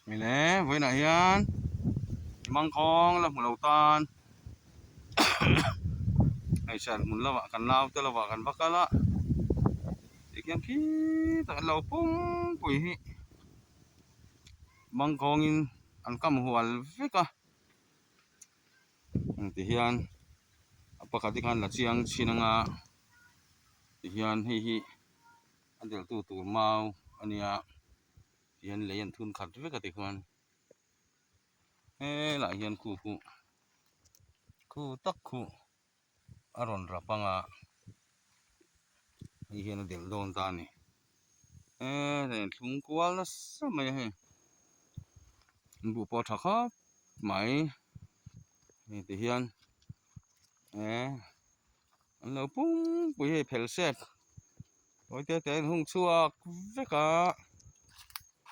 Mile vawiinah hian mangkhawng la hmu lo tan hmeichhe hmun lamah kan naute lovah kan va kal a tikhian khitah an lo pum pui hi mangkhawngin an kam hual vek a tihian a pakhat hi khan la chiang chhin anga tihian hei hi a delh tu tur mau a nia. Tihian lei an thun khat vek a tikhuan helaiah hian khu khu khu tak khu a rawn rap ang a hei hian a delh dawn ta a ni hetlai an thlung kual nasa mai a hei an buh pawh a tha khawp mai hei tihian eh an lo pum pui hei phel sek. Tawi te te an hung chhuak vek a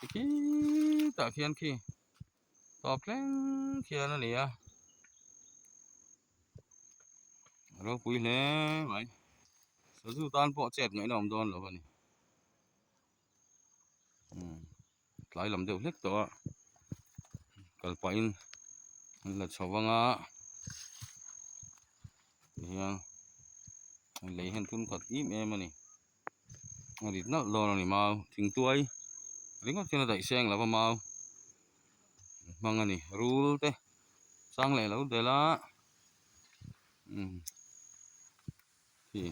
tikhitah khian khi tawp thleng khian a ni a a ropui hle mai sazu tan pawh chet ngaihna awm dawn lo a ni umm tlai lam deuh hlek tawh a kal pahin an la chho vang a tihian lei hian thum khat em em a ni a rit nalh dawn a ni mau thingtuai ringawt hian a daih seng lo va mau hmang a ni rul te chang leh lo del a umm khi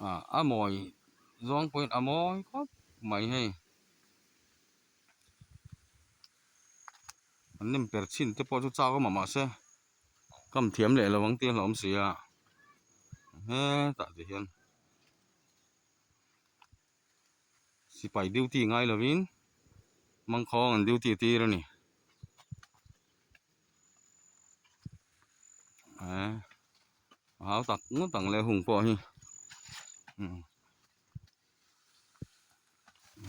ah a mawi zawng pawhin a mawi khawp mai hei an nem per chhin te pawh chu chak awm a mahse kam thiam leh lo ang tih a hlauhawm si a hetah te hian sipai duty ngai lovin mangkhawng an duty tir a ni. A hau tak ngawt ang le hung pawh hi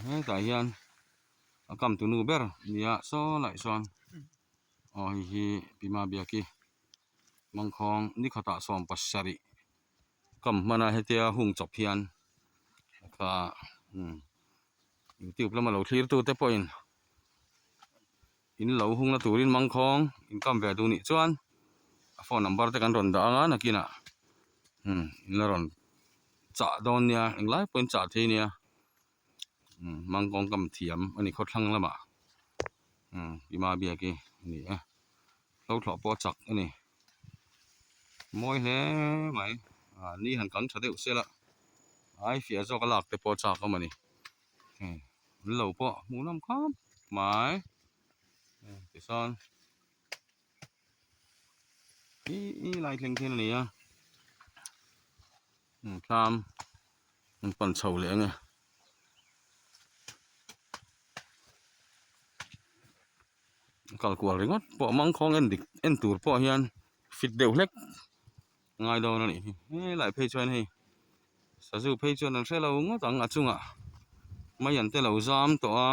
hetah hian a kam tu nu ber nia saw lai sawn aw hei hi Pima Biaki mangkhawng ni khatah 70 kam hman a hetia hung chawp hian kha youtube lama lo thlir tu te pawhin. In lo hungna turin mangkhawng in kam ve duh nih chuan a phone number te kan rawn dah anga nakinah umm in la rawn chah dawn nia englai pawhin chah thei nia umm mangkhawng kam thiam a ni khawthlang lamah umm Pima Biaki a ni e hlo thlawh pawh a chak a ni mawi hle mai ah ni han kang tha deuh se la ai fiah zawk a lak te pawh a chak awm a ni. An lo pawh hmuh nawm khawp mai tichuan ih lai thleng khian a ni a thlam an pan chho leh ang e. Kal kual ringawt pawh mangkhawng en dik en tur pawh hian fit deuh hlek ngai dawn a nih hi helai phei chuan hei sazu phei chuan an hre lo ngawt ang a chungah mai an te lo zam tawh a.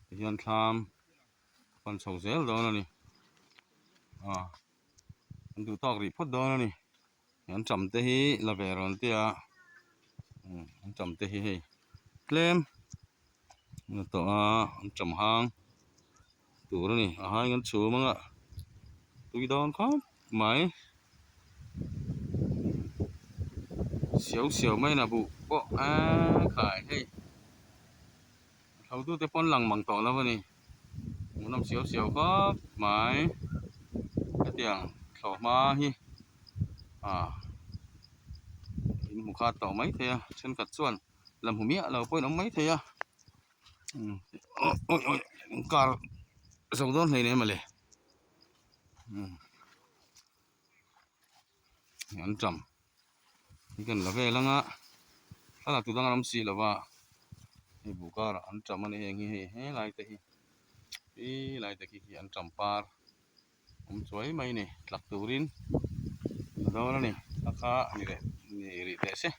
Tihian thlam a pan chho zel dawn a ni ah an duh tawk rih phawt dawn a ni. An tam te hi la ve rawn tia an tam te hi hei tlem a tawh a an tam hang tur a ni a hang an chhum anga tui dawn khawp mai siau siau mai in a buh pawh eee khai hei. Hotute pawn lang mang tawh lo a ni. Hmuhnawm siau siau khawp mai. Hetiang thlawh hma hi ah in hmu khat tawh mai thei a thenkhat chuan la hmu miah lo pawhin awm mai thei a umm awi awi kar zo dawn hlei nem mawle umm an tam. Hi kan la vel anga thlalak tu dang an awm si lo va hei buh karah an tam a ni heng hi hei helai te hi helai te khi hi an tam par awm chuai mai a ni tlak turin a dawn a ni a kha a ni leh ni rih teh se.